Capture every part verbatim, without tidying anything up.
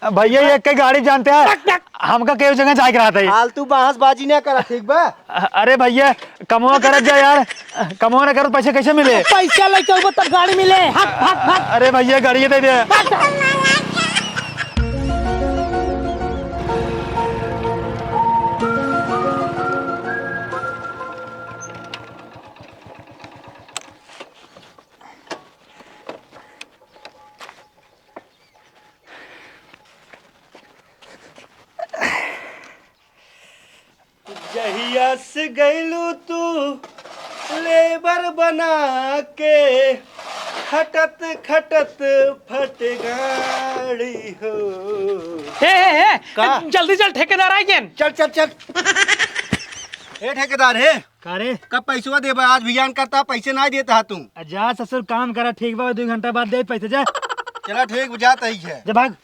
भैया, ये एक गाड़ी जानते हैं, बक, बक। हमका केहू जगह जाए के रहता है। फालतू बहसबाजी ना करा, ठीक बा? अरे भैया, कमवा करत जा यार, कमवा ना करत पैसे कैसे मिले? पैसा लेके आउबा तब गाड़ी मिले। हट, हट, हट। अरे भैया, गाड़ी दे दे। हट। जहिया से गइलू तू लेबर बना के, खटत खटत फट गाड़ी हो। हे, हे, हे, का? जल्दी चल, ठेकेदार आ गए। चल, चल, चल। ए ठेकेदार, हे। का रे? कब पैसवा देबा? आज भियान करता, पैसे ना देता तू। आ जा ससुर, काम करा, ठीक बा, दो घंटा बाद दे पैसे, जा। चला ठीक, जात ही है। जा भाग।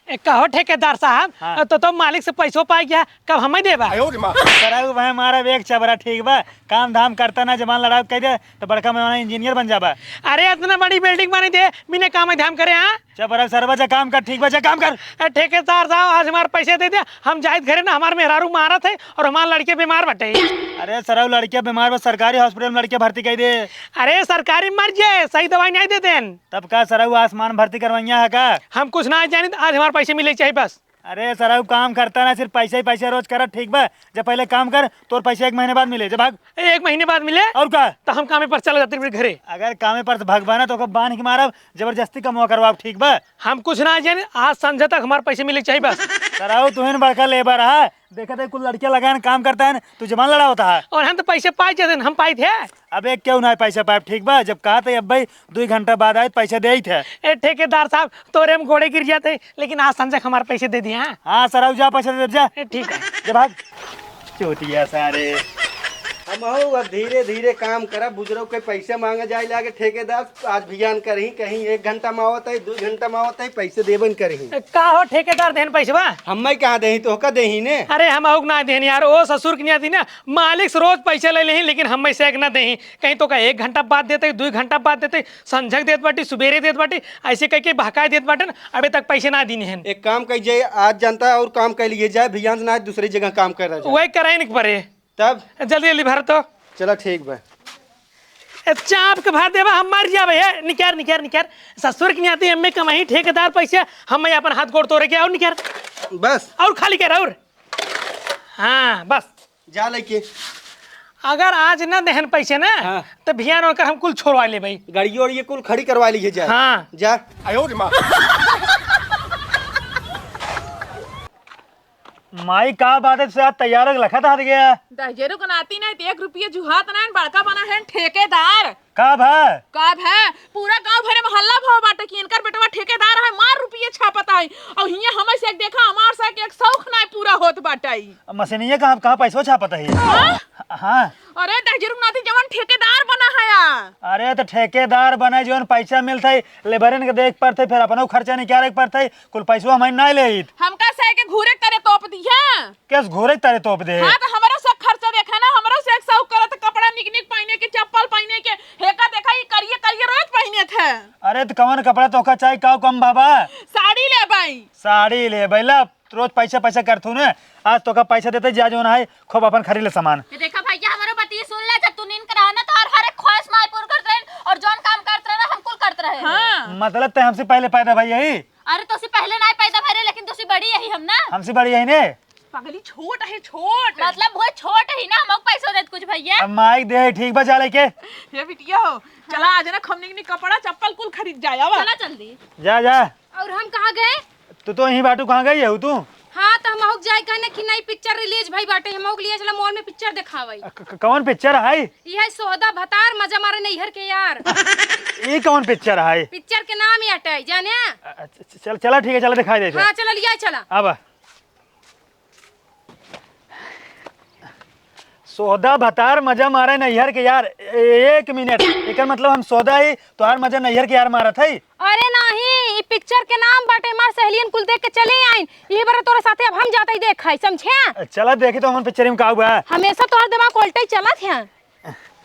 ए, कहो ठेकेदार साहब, हाँ। तो, तो मालिक से पैसो पाइ गया, कब हमें देबा? सरऊ भाई, हमारा एक चबरा, ठीक बा, काम धाम करता ना, जबान लड़ाई कह दे, तो बड़का मैदान इंजीनियर बन जाबा। अरे, इतना बड़ी बिल्डिंग बनी दे, बिना काम धाम करे, हाँ? चबरा सरवा, जा काम कर, ठीक बा, जा काम कर। ए, ठेकेदार साहब, आज हमार पैसे दे दे, हम जाइत घरे ना, हमार मेहरारू मारत है और हमार लड़के बीमार बटे। अरे सरऊ, लड़के बीमार बा, सरकारी हॉस्पिटल में लड़के भर्ती कइ दे। अरे, सरकारी मर जाए, सही दवाई नहीं दे देन। तब का सरऊ आसमान भर्ती करवइया है का? हम कुछ ना जानित, आज हमार पैसे मिले के चाही बस। अरे सरऊ, काम करता ना, सिर्फ पैसे ही पैसे रोज करत, ठीक बा? जब पहले काम कर, तोर पैसे एक महीने बाद मिले, जब भाग। ए, एक महीने बाद मिले? और का? तो हम कामे पर चला जाते फिर घरे। अगर कामे पर से भगबा ना, तो ओकर बांध के मारब, जबरदस्ती कमवा करवाब, ठीक बा? हम कुछ ना जानित, आज संझा तक हमार पैसे मिले के चाही बस। सरऊ, तू ही न बड़का लेबर है, देखत है, कुल लड़कियां लगान काम करता है, तू जबान लड़ावत है। और हम तो पैसे पाइ जाते, हम पाइत है। अबे क्यों ना पैसा पाइब, ठीक बा? जब कहा था अब भाई दो घंटा बाद आए, पैसा देइत है। ए ठेकेदार साहब, तोरे हम गोड़े गिर जाते, लेकिन आज संझा हमार पैसे दे दिया, हाँ? हाँ सरऊ, जा पैसा दे दे, जा। ए, ठीक है। जा भाग। चोटिया सारे। हमहू अब धीरे धीरे काम करा, बुजुर्ग के पैसे मांगे जाए लागे ठेकेदार, आज भियान करही, कहीं एक घंटा में आवत है, दो घंटा में आवत है, पैसे देबन करही। का हो ठेकेदार, देन पैसवा? हम्मे कहाँ देही, तोहका देही ने। अरे हम अउक ना देन यार, ओ ससुर के नियति ना, मालिक से रोज पैसा ले लेही, लेकिन हम्मे से एक ना देही। कहीं तोका एक घंटा बाद देते, दो घंटा बाद देते, संझक देत बाटी, सुबेरे देत बाटी, ऐसे कह के बहकाए देत बाटन, अबे तक पैसे ना दीन हन। एक काम कही जाए, आज जनता और काम कर लिए जाए, भियान से ना आज दूसरी जगह काम कर रहा जाए। वही कराइन के परे। तब? जल्दी जल्दी भर तो। चला ठीक बा। ए, चाप के भर देबा, हम मर जाबे। ए, निकार, निकार, निकार। ससुर के नाते हम्मे कमाई ठेकेदार पैसे, हम्मे अपन हाथ गोड़ तोड़े के और निकार। बस। और खाली कर और। हाँ, बस। जा लेके। अगर आज ना देहन पैसे ना, हाँ। तो भियान ओकर हम कुल छोड़वा लेबे। गाड़ियों और ये कुल खड़ी करवा लीजिए जा। हाँ। जा। माई, का बात है, तुझे आज तैयार होके लखत हाथ गया? दहिजरू के नाती नहीं तो एक रुपये जुहात नहीं, बड़का बना है ठेकेदार। का भा? का भा? पूरा गांव भरे में हल्ला भव बाटे कि इनकर बेटवा ठेकेदार है, मार रुपये छापत है। और हियां हमें से एक देखा, हमार से एक शौक नहीं पूरा होत बाटे। अब मशीनिया कहाँ, कहाँ पैसवा छापत है? हाँ? हाँ। अरे दहिजरू के नाती जवन ठेकेदार बना है यार। अरे तो ठेकेदार बने, जवन पैसा मिलत है, लेबरन के देख पड़त है, फिर अपनो खर्चा निकाले के पड़त है, कुल पैसवा हमें नहीं लेत। हमका से के घूरे के तरे तोप दिया। केस घोरे तारे तोप दे। हाँ, तो हमरो सब खर्चा देखा ना, हमरो से एक शौक करत कपड़ा निक निक पहने के, चप्पल पहने के, हेका देखा, ई करिए करिए रोज पहने थे। अरे, तो कवन कपड़ा तोका चाही, का कम बाबा? साड़ी लेबै। साड़ी लेबै, ला, रोज पैसा पैसा करथू ने, आज तोका पैसा देते, जा जौन है, खूब अपन खरीद ले सामान। ये देखा भैया, हमरो बतिया सुन ले, जब तू नीन के रहा ना, तो हर, हर एक ख्वाहिश माई पूर करत रहे, और जौन काम करत रहे ना, हम कुल करत रहे। हाँ। मतलब, ते हमसे पहले पैदा भई यही? अरे, तो से पहले ना पैदा भई रहे, लेकिन तो से बड़ी यही हम ना। हमसे बड़ी यही ने? पगली छोट है, छोट। मतलब वो छोट ही ना, हमको पैसो देत कुछ भैया। अब माइक दे, ठीक बा, जा लेके। हे बिटिया हो, चला आज ना खमनी के कपड़ा चप्पल कुल खरीद जाए, आवा। चला जल्दी। जा, जा। और हम कहाँ गए? तू तो यहीं बाटू, कहाँ गई है तू? हाँ, तो हम अहुक जाए कहने कि नई पिक्चर रिलीज भई बाटे, हम अहुक लिए चला मॉल में पिक्चर देखावई। अ, क-, क-, कौन पिक्चर है? ये है सोहदा भतार मजा मारे नैहर के यार। ये कौन पिक्चर है? पिक्चर के नाम ही अटाई, जाने? अ, अ, च-, चल, चला ठीक है, चला दिखाई देते। हाँ, चला लिया, चला। अब सोहदा भतार मजा मारे नैहर के यार। ए-, एक मिनट, एकर मतलब हम सोहदा ही, तोहार मजा नैहर के यार मारत है? अरे नाही, ई पिक्चर के नाम बाटे, हमार सहेलियन कुल देख के चले आइन। यही बार तोरे साथे अब हम जाते ही देख है, समझे? चला देखी तो हमन पिक्चर में का हुआ। हमेशा तोहर दिमाग उल्टे ही चलत है।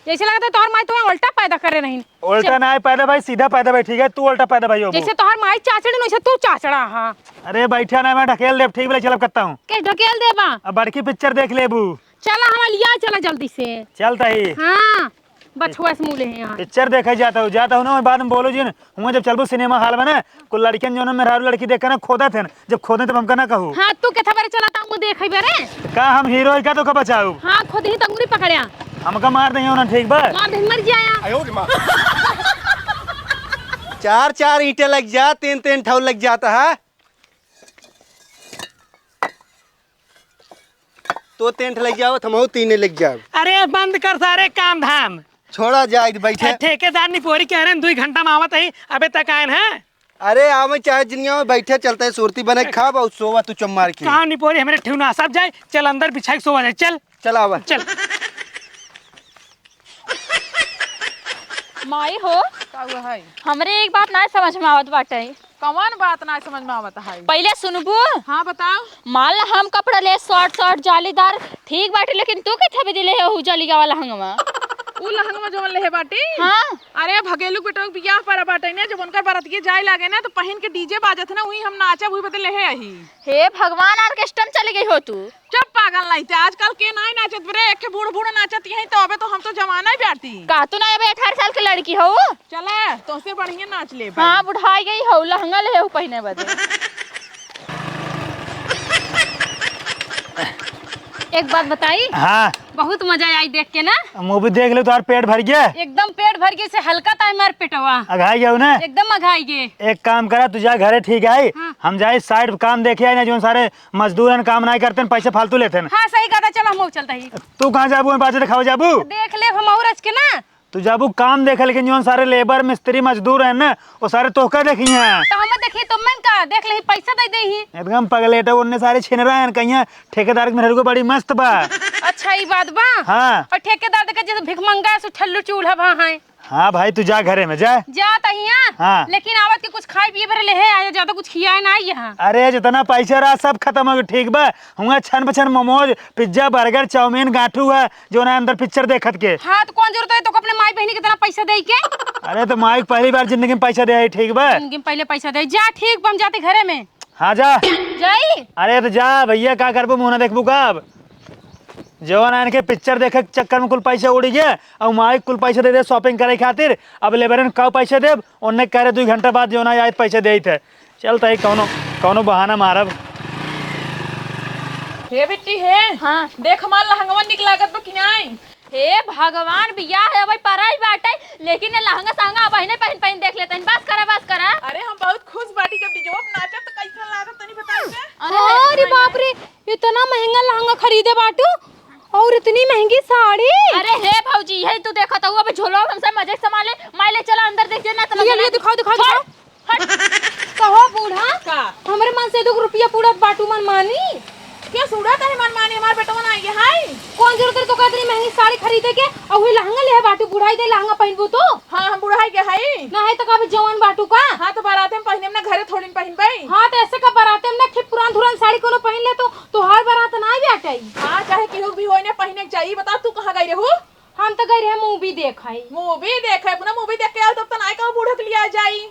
जैसे लगत है तोहर माई तुम्हें उल्टा पैदा करे रही। उल्टा ना है पैदा भाई, सीधा पैदा भाई, ठीक है? तू उल्टा पैदा भाई हो। जैसे तोहर माई चाचड़ी, वैसे तू चाचड़ा, हाँ। अरे बैठा ना, मैं ढकेल देब, ठीक बा, चलब करता हूँ। के ढकेल देबा? अब बड़की पिक्चर देख लेबू। चला, हमार लिया चला जल्दी से। चलता ही। हाँ, बछुआ से मुँह ले हैं यहाँ। पिक्चर देखे जाता हूँ, जाता हूँ ना, मैं बाद में बोलू जिन। हुआं जब चलबू सिनेमा हॉल में ना, कुल लड़कियन जौन मेहरारू लड़की देख के ना खोदत हैं, जब खोदे तब हमका ना कहू। हाँ, तू केथा बारे चला ता, मुँह देखे बारे। का हम हीरो है का तो का बचाऊ? हाँ, खुद ही तंगुरी पकड़्या। हमका मार दे ना, ठीक बा? मार दे, मर जाया। चार चार ईंटे लग जा, तीन तीन ठौ लग जाता है। तो तीन ठे लग जाओ, हमहू तीने लग जाओ। अरे बंद कर सारे काम धाम। छोड़ा जाए, बैठे। ए, ठेकेदार निपोरी कह रहे हैं, दुई घंटा में आवत ही, अबे तक आए हैं। अरे आवे चाहे जिनिया में बैठे, चलते हैं सुरती बने, खाब और सोवा तू चुम्मार के। कहाँ निपोरी हमरे ठेहुना सब जाए, चल अंदर बिछाई सोवा जाए, चल। चल आवा। चल। माई हो, का हुआ है? हमरे एक बात ना समझ में आवत बाटे। कवन बात ना समझ में आवत है? पहिले सुनबू? हाँ, बताओ। मान ला हम कपड़ा ले शॉर्ट शॉर्ट जालीदार, ठीक बाटे, लेकिन तू के थबे दिले है उ जाली वाला लहंगवा? उ लहंगवा जवन लेहे बाटी? हाँ। अरे भगेलू के बेटवा के बियाह पर बाटे ने, जब उनकर बरतिये जाए लागे ना, तो पहिन के डीजे बाजत ना, उही हम नाचब, उही बदे लेहे आही। हे भगवान, ऑर्केस्ट्रा में चली गई हो तू। चुप पागल नहीं थे, आजकल के नाई नाचत बरे, एक बूढ़ बूढ़ नाचत यही तो, अबे तो हम तो जमाना ही बैठी। का तू ना अबे अठारह साल के लड़की हो? चला, तोसे बढ़िया नाच ले भाई। हाँ, बुढ़ाई गई हो, लहंगा ले हो पहिने बदे। एक बात बताई? हाँ। बहुत मजा आई देख के ना। मूवी देख ले, तोहार पेट भर गया। एकदम पेट भर गया, से हल्का ता हमार पेटवा। अघाई गया ना? एकदम अघाई गए। एक काम करा, तू जा घरे, ठीक है? हाँ। हम जाए साइड काम देखे आए ना, जो सारे मजदूर हैं, काम नाहीं करते हैं, पैसे फालतू लेते हैं। हाँ, सही कहता, चलो हम चलता ही। तू कहाँ जाबू, हम बाजे दिखावे जाबू? देख ले, हम और अच के ना। तू जाबू काम देखे, लेकिन जौन सारे लेबर, मिस्त्री, मजदूर हैं ना, वो सारे तोहका देखी हैं। तो हम देखी, तुम मन का देख ले, पैसा दे दे ही। एकदम पगलेट है, उनने सारे छिनरा हैं, कहीं ठेकेदार के मेहरारू को बड़ी मस्त बा। अच्छा, ई बात बा? हाँ। और ठेकेदार देखे जैसे भिखमंगा है, सो ठल्लू चूल्हा भा है। हाँ भाई, तू जा घरे में, जा। जा तहिया। हाँ। लेकिन आवत के कुछ खाए पिए भरे ले है, आया ज्यादा कुछ खियाए ना आई यहाँ। अरे, जितना पैसा रहा, सब खत्म हो गया, ठीक बा? हुआ छन पछन मोमोज, पिज्जा, बर्गर, चाउमीन, गांठू है, जो ना अंदर पिक्चर देखत के। हाँ, तो कौन जरूरत है तो अपने माई बहनी के इतना पैसा दे के? अरे, तो माई के पहली बार जिंदगी में पैसा दे आई, ठीक बा? जिंदगी में पहले पैसा दे, जा, ठीक बा, हम जाते घरे में। हाँ, जा। जाई? अरे, तो जा भैया, का करबू, मुँह ना देखबू का अब? जवन आन के पिक्चर देखे के चक्कर में कुल पैसा उड़ी गया, और माई कुल पैसा दे दे शॉपिंग करे खातिर। अब लेबरन का पैसा देब, उनने कह रहे दुई घंटा बाद जवन आए पैसा दे थे। चल तई कौनो, कौनो बहाना मारब। हे बिट्टी हे, हाँ। देख हमार लहंगवा निक लागत बा कि नाई? हे भगवान, बियाह है भाई, पराई बाटे, लेकिन ये लहंगा सहंगा अब अहिने पहिन पहिन देख लेते हैं। बस करा, बस करा। अरे हम बहुत खुश बाटी, जब डीजे पे नाचब तो कैसन लागत तनी बताई से। अरे अरे बाप रे, इतना महंगा लहंगा खरीदे बाटू और इतनी महंगी साड़ी। अरे हे भौजी, यही तू देखत हऊ, अबे झोलो हमसे मजे से संभाले, माई ले चला अंदर देख जे ना तो ये, ये दिखाओ, दिखाओ, छोड़। दिखाओ। हट। कहो बूढ़ा, का? हमरे मन से दो रुपया पूरा बाटू मन मानी। क्या सूरत है मन मानी, हमार बेटवा ना आइए हाय। कौन जरूरत है तो का इतनी महंगी साड़ी खरीदे के और वही लहंगा ले है बाटू, बुढ़ाई दे लहंगा पहनबू तो? हाँ, हम बुढ़ाई के हई। ना है तो का अभी जवान बाटू का? हाँ, तो बाराते में पहने ना, घरे थोड़ी में पहनबे। हाँ, तो ऐसे का बाराते में ना ठीक पुरान धुरान साड़ी कोनो पहन ले तो तोहार बारात ना आवे अटाई। हाँ, चाहे केहू भी होई ना पहने के चाहिए। बता तू कहाँ गई रहू? हम तो गई रहे मूवी देखाई। मूवी देखे, अपना मूवी देख के आओ तब तो नाई कहू बूढ़ा के लिया जाई।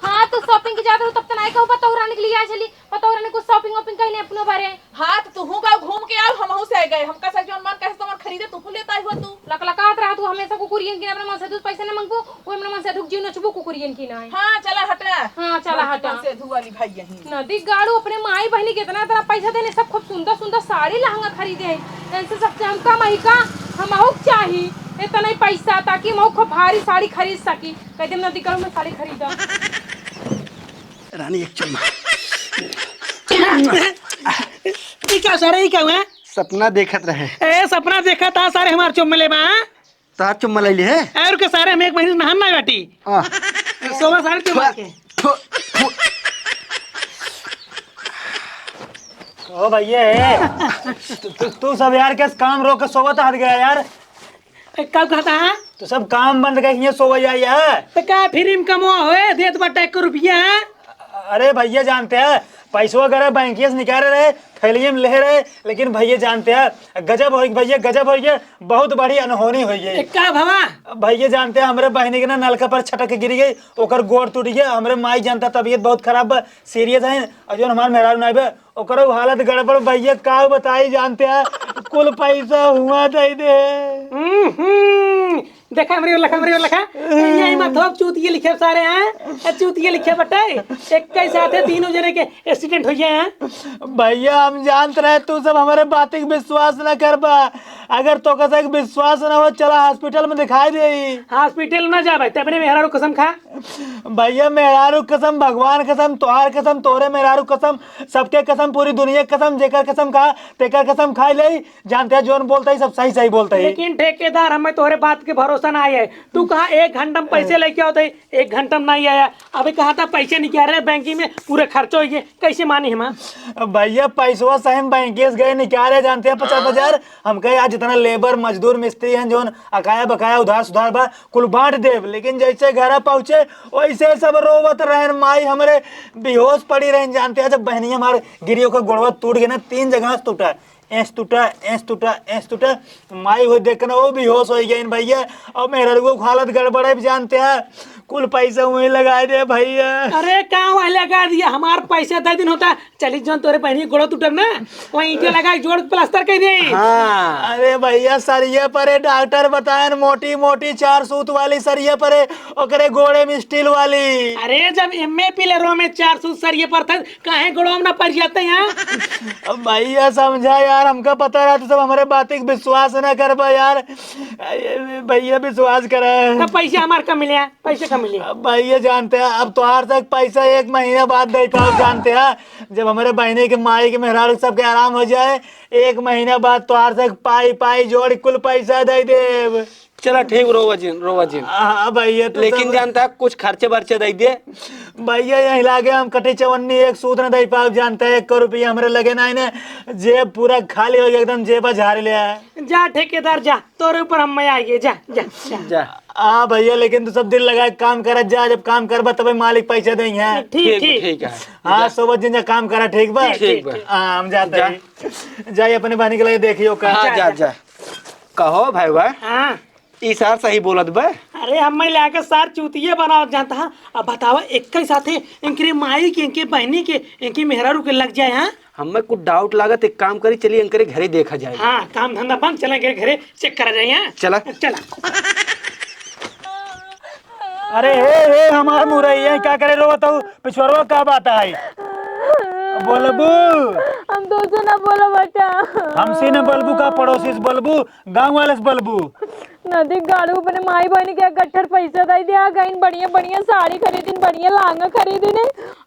हाँ, तो शॉपिंग के जात रहू तब तो नाई कहू पतोह रानी के लिया चली। पतोह रानी कुछ शॉपिंग वॉपिंग कहीं अपनो बारे। हाँ, तो तुहू गाँव घूम के आओ, हमहू से गए। हमका से जौन मन कहे तमन खरीदे, तुहू लेता ही हो तू। लकलकात रहा तू हमेशा कुकुरियन की, अपने मन से तू पैसे न मांगबू, वो अपने मन से धुक जीव नचबू कुकुरियन की ना। हाँ, चला हटा। हाँ, चला हटा। मन से धुआली भाई यहीं। नदी गाड़ू अपने माई बहनी के इतना, इतना पैसा देने, सब खूब सुंदर, सुंदर साड़ी लहंगा खरीदे हैं। इनसे सबसे हमका मही का, हम अहुक चाही इतना ही पैसा, ताकि हम अहुक खूब भारी साड़ी खरीद सकी। कह दे नदी गाड़ू में साड़ी खरीदा। रानी एक चुम्मा। ई का सारे, ई का हुआ? सपना देखत रहे। ए, सपना देखत हा सारे, हमार चुम्मा लेबा, हाँ? तार चुम्मा ले ली है? और के सारे हम एक महीने नहान ना बाटी। हाँ। सोवा सारे चुम्मा के। थो, थो। ओ भैया, ए, तू, तू, तू सब यार के काम रोक के सोवत हट गया यार। ए, का कहता है? तू सब काम बंद करके ये सोवा जाए यार। तो का फ्री में कमवा होए, देत बा टैक्स के रुपया? अरे भैया जानते हैं, पैसवा करे बैंकिया से निकाले रहे, थैलिये में ले रहे, लेकिन भैया जानते हैं, गजब होइ गै भैया, गजब होइ गै, बहुत बड़ी अनहोनी होइ गै। ए, का भवा? भैया जानते हैं, हमरे बहिनी के ना नलका पर छटक के गिर गै, ओकर गोड़ टूट गै। हमरे माई जानता तबीयत बहुत खराब बा, सीरियस है, और जौन हमार मेहरारू नाई बा, ओकरो हालत गड़बड़ भैया, का बताई जानते हैं, कुल पैसा हुआ दे दे। हम्म, हम्म। देखा हमरे ओर लखा, हमरे ओर लखा। यही मत हो, चूतिये लिखे सारे हैं। ए, चूतिये लिखे बटे। एक के साथे तीनों जने के एक्सीडेंट होइ गै हैं। भैया, हम जानत रहे तू सब हमरे बात के विश्वास न करबा। अगर तोका से विश्वास न हो, चला हॉस्पिटल में दिखाई दे। हॉस्पिटल में ना जा भाई, ते अपने मेहरारू कसम खा। भैया, मेहरारू कसम, भगवान कसम, तोहार कसम, तोरे मेहरारू कसम, सबके कसम, पूरी दुनिया कसम, जेकर कसम खा, तेकर कसम खाई ले। जानते हैं, जौन बोलता ही सब सही सही बोलता ही। लेकिन ठेकेदार, हमें तोहरे बात के भरोसा ना आया है। तू कहा एक घंटा में पैसे लेके आओ, तो एक घंटा में नहीं आया। अबे कहा था पैसे निकाल रहे बैंक में, पूरा खर्चा हो गया, कैसे मानी हम? भैया, पैसवा सही में बैंक से गए निकाले, जानते हैं, पचास हजार। हम कहे, आज जितना लेबर, मजदूर, मिस्त्री हैं, जौन अकाया बकाया उधार सुधार बा, कुल बांट देब। लेकिन जैसे घर पहुँचे, वैसे सब रोवत रहन। माई हमरे बेहोश पड़ी रहन, जानते हैं, जब बहनी हमारे गिरी, ओकर गोड़वा टूट गए ना, तीन जगह से टूटा। एस टूटा, एस टूटा, एस टूटा। माई हो देख के ना वो बेहोश हो गए भैया। और मेहररुआ के हालत गड़बड़ है, जानते हैं, कुल पैसा वहीं लगाए दे भैया। अरे, का वहीं लगा दिया? हमार पैसा दे दिन होता, चली जौन तोरे बहनी के गोड़ो टूटब ना, वहीं ईंटे लगा के जोड़ के प्लास्टर कर दे। हाँ। अरे भैया, सरिये परे डॉक्टर बताएन, मोटी मोटी चार सूत वाली सरिये परे, ओकरे गोड़े में स्टील वाली। अरे, जब एमए पिलरों में चार सूत सरिये पर था, काहे गोड़वा में ना पड़ जाते हैं? अब भैया समझा यार, हमका पता रहा तू सब हमरे बात के विश्वास ना करबा यार। अरे भैया विश्वास करा। तब पैसे हमार कब मिले हैं? पैसे कब मिले? अब भैया जानते हैं, अब तोहार से पैसा एक महीना बाद दे पाओ, जानते हैं, जब हमरे बहनी के माई के मेहरारू सबके आराम हो जाए, एक महीना बाद तोहार से पाई पाई जोड़ कुल पैसा दे देब। चला ठीक, रोवा जिन, रोवा जिन। हाँ भैया, तो लेकिन सब जानता है, कुछ खर्चे बर्चे दे दे। भैया, यहीं लागे हम कटी चवन्नी एक सूत न दे पाओ, जानता है, एक रुपया हमरे लगे ना, इन्हें जेब पूरा खाली हो गया, एकदम जेब झाड़ लिया। जा ठेकेदार जा, तोरे ऊपर हम मैं आइए, जा, जा, जा। जा। हाँ भैया, लेकिन तू सब दिल लगा के काम करत जा, जब काम करबा तबे मालिक पैसा देंगे। ठीक, ठीक, ठीक। ठीक है। हाँ, जा। सोबत जिन जा काम करा, ठीक बा? ठीक, ठीक, ठीक बा। ठीक। हाँ, हम जाते जा। हैं। जाई अपने बहनी के लगे देखियो का। हाँ, जा, जा, जा। जा। कहो भाई बा। हाँ। ई सार सही बोलत बा। अरे, हम मैं लाके सार चूतिये बनावत जानता है। अब बतावा, एक ही साथे इनके माई के, इनके बहनी के, इनके मेहरारू के लग जाए, हाँ? हमें कुछ डाउट लागत, एक काम करी, चलिए इनकरे घरे देखा जाए। हाँ, काम धंधा बंद, चला इनके घरे चेक करा जाए, हाँ? चला। चला। अरे हे, हे, हमार मुरई, यहीं का करे रोवत हऊ? पिछुआरवा का बात है? बोलबू? हम तोसे ना बोलब बेटा। हमसे ना बोलबू का, पड़ोसी से बोलबू, गाँव वाले से बोलबू? नदी गाड़ू अपने माई बहनी के गट्ठर पैसा दे दिया, गईन बढ़िया बढ़िया साड़ी खरीदिन, बढ़िया लहंगा खरीदिन।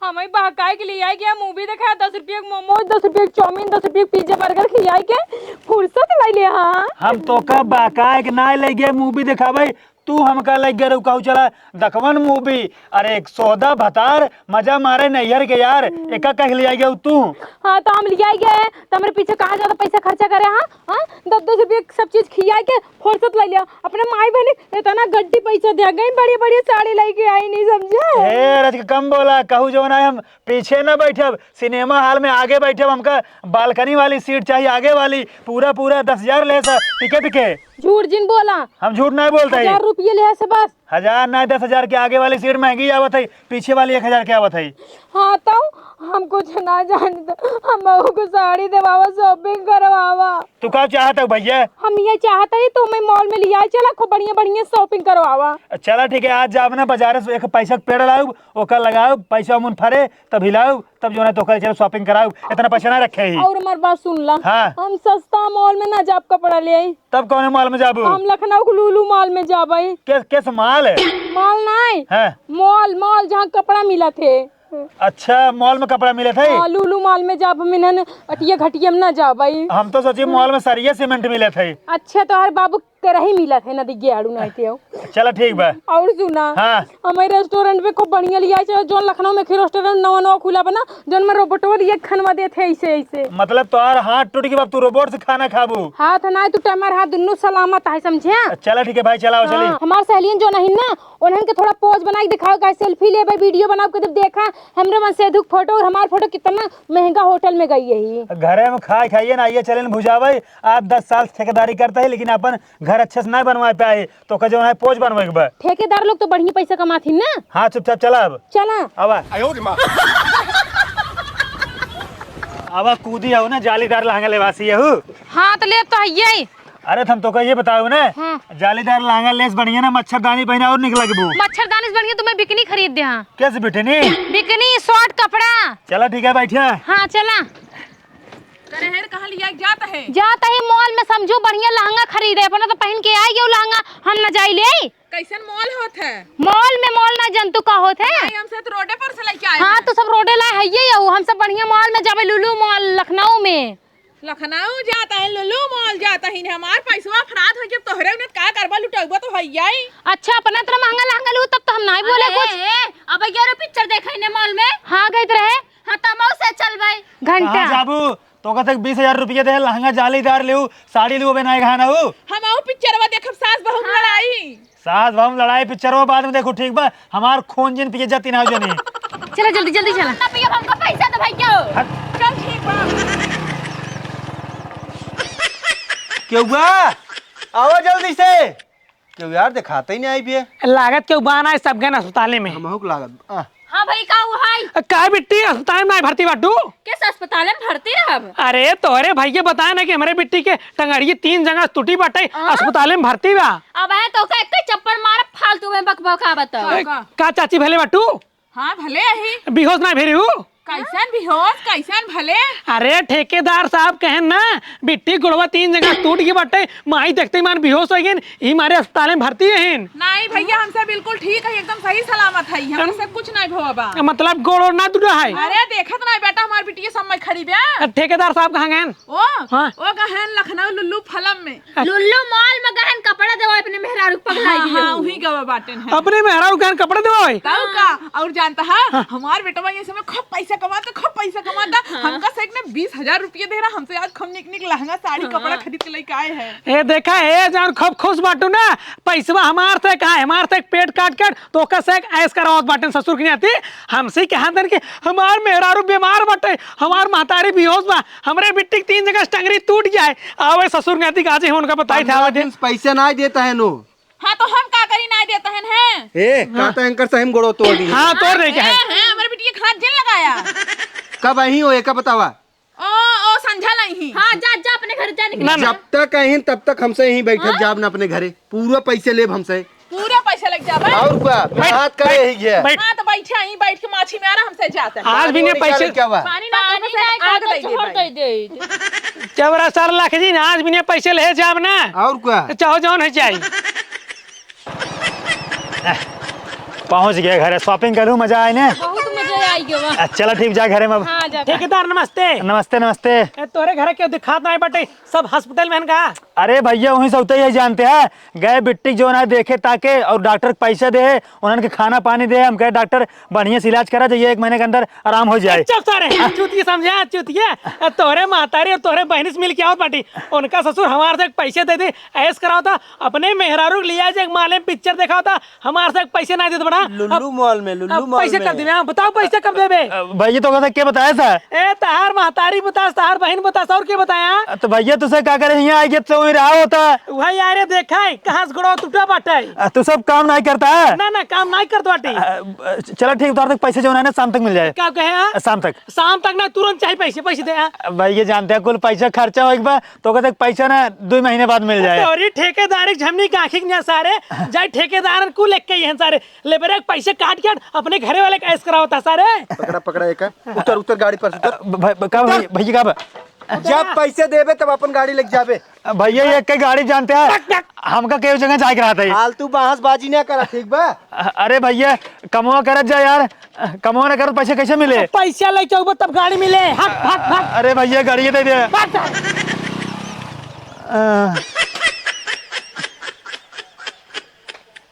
हमें बहकाए के लिए आई गया, मूवी देखा, दस रुपये के मोमोज, दस रुपये के चाउमीन, दस रुपये के पिज्जा बर्गर खियाई के फुर्सत ले लिया। हाँ, हम तोका बहकाए के ना ले गए मूवी देखावे, तू हमका ले गए रुकाऊ चला दखवन मूवी। अरे एक सौदा भतार मजा मारे नैहर के यार, एका कह ले आई गए तू। हाँ, तो हम ले आई गए, तो हमारे पीछे कहाँ ज्यादा पैसा खर्चा करे? हाँ, हाँ, दस दस रुपये के सब चीज खियाई के फुर्सत ले लिया। अपने माई बहनी इतना गड्डी पैसा दिया, गई बड़ी बड़ी साड़ी लेके आई, नहीं समझे? ए, रच के कम बोला, कहू जो ना हम पीछे ना बैठब, सिनेमा हॉल में आगे बैठब, हमका बालकनी वाली सीट चाहिए, आगे वाली, पूरा पूरा दस हजार ले सा टिकट के। झूठ जिन बोला। हम झूठ नहीं बोलते ही। हजार रुपये ले से बस। हजार नहीं, दस हजार के आगे वाली सीट महंगी आवत है, पीछे वाली एक हजार के आवत है। हाँ, तो हम कुछ ना जानते, हम बहू को साड़ी देवावा, शॉपिंग करवावा। तू का चाहत है भैया? हम ये चाहते ही तो मैं मॉल में लिया चला, खूब बढ़िया बढ़िया शॉपिंग करवावा। चला ठीक है, आज जाब ना बाजार से एक पैसा के पेड़ लाउब, ओकर लगाउब, पैसा मुन फरे, तब हिलाउब, तब जो ना तो ओकर चलो शॉपिंग कराउब, इतना पैसा ना रखे ही। और हमार बात सुन ला। हाँ। हम सस्ता मॉल में ना जाब कपड़ा ले आई। तब कौन मॉल में जाबू? हम लखनऊ के लुलु मॉल में जाबई। के, केस मॉल है? मॉल नहीं। हाँ। मॉल, मॉल जहाँ कपड़ा मिलत है। अच्छा, मॉल में कपड़ा मिलत है? हाँ, लुलु मॉल में जाब, हम इन्हन अटिया घटिया में ना जाबई। हम तो सोची मॉल में सरिया सीमेंट मिलत है। अच्छा, तो हर बाबू तेरा ही मिलत है, ना दिग्गे आड़ू ना आते हो। चला ठीक बा। और सुना, हाँ। हमारे restaurant में खूब बढ़िया लिया है, जौन लखनऊ में एक restaurant नवा नवा खुला बना, जौन में रोबोटवा लिया खानवा देत है ऐसे ऐसे। मतलब तोहार हाथ टूट के बाप तू robot से खाना खाबू? हाथ ना, तू हमार हाथ दुन्नू सलामत है, समझे? चला ठीक है भाई, चला आओ, चली। हाँ, हमार सहेलियन जो नहीं ना, उन्हन के थोड़ा pose बना के दिखाओ, का selfie लेबे, video बनाओ, के जब देखा हमरे मन सेधु के photo और हमार photo कितना महंगा hotel में गई है। घरे में खाए खाइए ना, ये चले न भुजावे। आप दस साल से ठेकेदारी करते हैं, लेकिन अपन घर अच्छे से नहीं बनवा पाए, तो का जो है pose बनवे के बा। ठेकेदार लोग तो बढ़िया पैसा कमाथिन ना। हाँ, चुपचाप चला अब। चला। अब आ। अब कूदी हो ना, जालीदार लहंगा लेवासी हो। हाँ, तो ले तो है यही। अरे, हम तो का ये बताओ ना, हाँ। जालीदार लहंगा लेस बढ़िया ना, मच्छरदानी पहना और निक लगबू। मच्छरदानी से बढ़िया तुम्हें बिकनी खरीद दे, हाँ। कैसे बिकनी? बिकनी, short कपड़ा। चला ठीक है, बैठिया। हाँ, चला। अरे हेर, कहाँ लिया जात है? जात है mall में, समझू बढ़िया लहंगा खरीदे, अपना तो पहन के आई गयो लहंगा, हम न जाई ले। कैसन mall होत है? Mall में mall ना जनतू का होत है? नहीं, हम सब तो रोडे पर से लेके आए हाँ, हैं। तो सब रोडे लाए है ये, हम सब बढ़िया mall में जाबे, लुलु mall लखनऊ में। लखनऊ जात है, लुलु mall जात है, हमार पैसवा फरात हो, जब तोहरे उन्हें का करबा, लुटौबा तो है ही। अच्छा, अपना इतना महंगा लहंगा लू, तब तो हम नहीं बोले अरे, कुछ। ए, अब ग्यारह picture देखे ने mall में। हाँ, गई रहे। हाँ, तमऊ से चल भाई। घंटा। कहाँ जाबू? तो कहते बीस हजार रुपये दे, लहंगा जालीदार लेऊ, साड़ी लेऊ, बे नाय गहना हो। हम आऊ पिक्चरवा देखब, सास बहू हाँ। लड़ाई। सास बहू लड़ाई पिक्चरवा बाद में देखू, ठीक बा? हमार खून जिन पिए जाती ना हो जनी। चला जल्दी, जल्दी चला। ना पिए, हमको पैसा दे भाई, क्या हो? हट। चल ठीक बा। क्यों बा? आओ जल्दी से। क्यों यार, दिखाते ही नहीं आई पिए। लागत क्यों बा ना, सब गए अस्पताले में। हमहू के लागत। आ। हाँ भाई, का हुआ है? का बिट्टी अस्पताल में भर्ती बाटू? किस अस्पताल में भर्ती रहब? अरे तोहरे भैया बताए ना कि हमरे बिट्टी के टंगड़िए तीन जगह टूटी बाटे, हाँ? अस्पताल में भर्ती बा। अब है तो का एक चप्पड़ मार, फालतू में बकबका बताओ। ए, का? का चाची भले बाटू? हाँ, भले अही। बेहोश ना भेरी हूँ? कैसन बेहोश, कैसन भले? अरे, ठेकेदार साहब कहेन ना, बिट्टी गुड़वा तीन जगह टूट गई बाटे, माई देखते ही मान बेहोश हो गई, ई मारे अस्पताल में भर्ती है। नहीं भैया, हमसे बिल्कुल ठीक है, एकदम सही सलामत है, हमसे कुछ नहीं भवा बा। मतलब गोड़ ओड़ ना टूटा है? अरे, देखत नहीं बेटा, हमार बिटिया सब में खड़ी बा। ठेकेदार साहब कहाँ गए? ओ, हाँ। ओ गहन लखनऊ लुल्लू फलम में। लुल्लू मॉल में गहन कपड़ा देवा अपने मेहरारू के पगलाई हाँ, दिए हाँ, हो। उही गवा बाटेन है। अपने मेहरारू गहन कपड़ा देवा है? तब का? और जानता है, हाँ। हमार बेटवा ये समय खूब पैसा कमाता, खूब पैसा कमाता। हाँ। हमका से एक ने बीस हजार रुपये दे रहा, हमसे आज खूब निक निक लहंगा साड़ी हाँ। कपड़ा खरीद के लेके आए हैं। ए देखा, ए जान खूब खुश बाटू ना, पैसवा हमार से कहा, हमार से पेट काट काट तोका से ऐश करावत बाटेन ससुर के नाती। हमसे कहा देन कि हमार मेहरारू बीमार बाटे, हमार महतारी बेहोश बा, हमरे बिट्टी के तीन जगह से टंगरी टूट गया है। आवे ससुर नाती के आजे हम उनका बताई हम था, आवे दिन। पैसा ना देता है नो। हाँ, तो हम का करी, ना देता है, हैं? ए, हाँ। कहता है एंकर से हम गोड़ो तोड़ दी। हाँ, तोड़ दे क्या है? हैं, हैं, हमरे बिट्टी के हाथ जिन लगाया। कब आई हो, एका बतावा? ओ, ओ, संझा नहीं। हाँ, जा, जा अपने घर जा, निकल ना, ना। जा। जब तक आइन, तब तक हमसे यहीं बैठक हाँ? जाब ना अपने घरे। पूरा पैसे लेब हमसे। पूरा पैसा लग जाबे। और का? बैठ, बात करे बैठ, ही गया। बैठ। हाँ, तो बैठे यहीं, बैठ के माछी में आ रहा, हमसे जाता है। आज भी नहीं पानी पैसे। क्या हुआ? पानी ना, पानी हमसे ना, आग तो दे दे छोड़ भाई। दे दे। क्या बड़ा सर लख जी ना, आज भी नहीं पैसे ले जाब ना। और का? तो चाहो जौन है जाई। पहुँच गए घरे, shopping करूँ, मजा आए ने। बहुत मजा आई गवा। आ, चला ठीक, जा घरे में अब। हाँ, जा। ठेकेदार नमस्ते। नमस्ते, नमस्ते। ए, तोरे घरे के दिखात नहीं बटे, सब hospital में हैं का? अरे भैया, वहीं से उतरे ही जानते हैं, गए बिट्टी जो ना देखे ताके और डॉक्टर के पैसे दे, उन्हन के खाना पानी दे, हम कहे डॉक्टर बढ़िया से इलाज करा, जाइए एक महीने के अंदर आराम हो जाए। चुप सारे, चूतिया समझे, चूतिया। तोहरे महतारी और तोहरे बहन से मिल के आवत बाटी। उनका ससुर हमार से पैसे दे दे, ऐश करावता, अपने मेहरारू के लिया जाए, माले पिक्चर देखावता, हमार से पैसे ना देत बड़ा। लुल्लू अब, मॉल में, लुल्लू अब मॉल पैसे में। कब देबे? हाँ, बताओ पैसे कब देबे? अ, भाई, ये तो कहता, क्या बताया था? ए, तहार महतारी बतास, तहार बहन बतास, और क्या बताया? अ, तो भैया, तुसे का करे, यहाँ आइए तो वहीं रहा होता। वही यारे देखा है, कहाँ से गोड़वा टूटा बाटे। अ, तू सब काम नहीं करता है? ना, ना, काम नहीं करत बाटी। अ, अ, चला ठीक, उतार तक पैसे जो है ना, शाम तक मिल जाए। क्या कहे, हाँ? अ, शाम तक। शाम तक ना, तुरंत चाहे पैसे, पैसे दे, हाँ। भाई, ये जानते हैं, कुल पैसा खर्चा हो एक बार, तो कहते पैसा ना दो महीने बाद मिल जाए। तोरी ठेकेदारी झमनी गाखी के सारे, जाए ठेकेदारन कुल एक के ही हैं सारे। ले बेरे पैसे काट काट अपने घरे वाले का ऐश करावता सारे। पकड़ा, पकड़ा एक। उतर, उतर गाड़ी पर से उतर। अ, भ-, भ-, का भाई, भैया का बा? जब पैसे देबे तब अपन गाड़ी लेके जाबे। अ, भैया, ये एक गाड़ी जानते हैं, टक, टक। हमका केहू जगह जाए के रहता है। फालतू बहसबाजी ना करा, ठीक बा? अ-, अरे भैया, कमवा करत जा यार, कमवा ना करत, पैसे कैसे मिले? पैसा लेके आउबा तब गाड़ी मिले। हट, हट, हट। अरे भैया, गाड़ी दे दे। हट। अ,